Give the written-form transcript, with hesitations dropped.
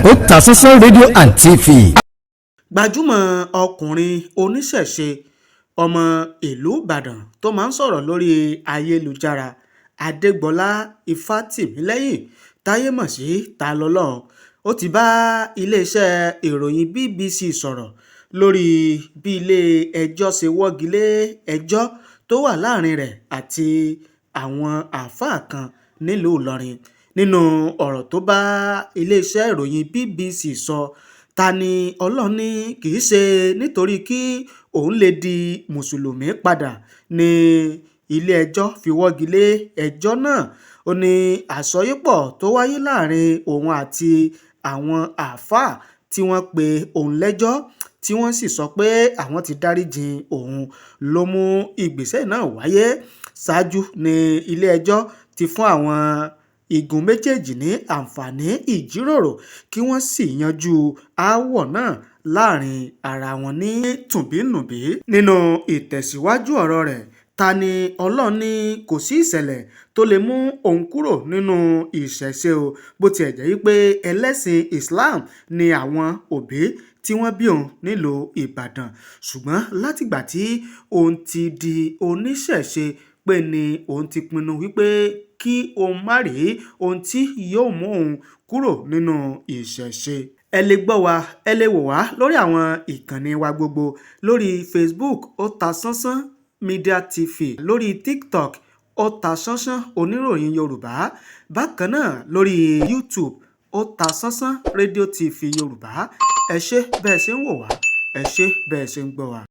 Otasansan rédíò and TV. Gbajúmọ̀ ọkùnrin oníṣẹ̀ṣe, ọmọ ìlú Ìbàdàn tó máa ń sọ̀rọ̀ lórí ayélujára, Adégbọlá Ifátìmílẹ́yìn táyé mọ̀ sí Ta-lọ́lọ́run, ó ti bá iléeṣẹ́ ìròyìn BBC sọ̀rọ̀ lórí bí ilé-ẹjọ́ ṣe wọ́gi lé ẹjọ́ tó wà láàrin rẹ̀ àti àwọn àáfàá kan nílùú Ìlọrin. Nínú ọ̀rọ̀ tó bá iléeṣẹ́ ìròyìn BBC sọ, Ta-ni-Ọlọ́run ní kì í ṣe nítorí kí òun lè di mùsùlùmí padà ní ilé-ẹjọ́ fi wọ́gi lé ẹjọ́ náà. Ó ní àsọyépọ̀ tó wáyé láàrin òun àti àwọn àáfàá tí wọ́n pe òun lẹ́jọ́, tí wọ́n sì sọ pé àwọn ti dariji òun, ló mú ìgbésẹ̀ náà wáyé. Ṣáájú ní ilé-ẹjọ́ ti fún àwọn igun méjèèjì ní àǹfààní ìjíròrò kí wọ́n sì yanjú aáwọ̀ náà láàrin ara wọn ní tùnbíǹnùbí. Nínú ìtẹ̀síwájú ọ̀rọ̀ rẹ̀, Ta-ni-Ọlọ́run ní kò sí ìṣẹ̀lẹ̀ tó lè mú òun kúrò nínú ìṣẹ̀ṣe o, bó tiẹ̀ jẹ́ pé ẹlẹ́sìn Islam ni àwọn òbí tí wọ́n bí òun nílùú Ìbàdàn, ṣùgbọ́n látìgbà tí òun ti di oníṣẹ̀ṣe pé ní òun ti pinnu wípé kí òun má rí ohun tí yóò mú òun kúrò nínú ìṣẹ̀ṣe. Ẹ lè gbọ́ wa, ẹ lè wò wá lórí àwọn ìkànnì wa gbogbo: lórí Facebook, Otasansan Media TV, lórí TikTok, Otasansan Oníròyìn Yorùbá, bákan náà lórí YouTube, Otasansan Rédíò TV Yorùbá. Ẹ ṣé bẹ́ẹ̀ ṣe ń wò wá, ẹ ṣé bẹ́ẹ̀ ṣe ń gbọ́ wa.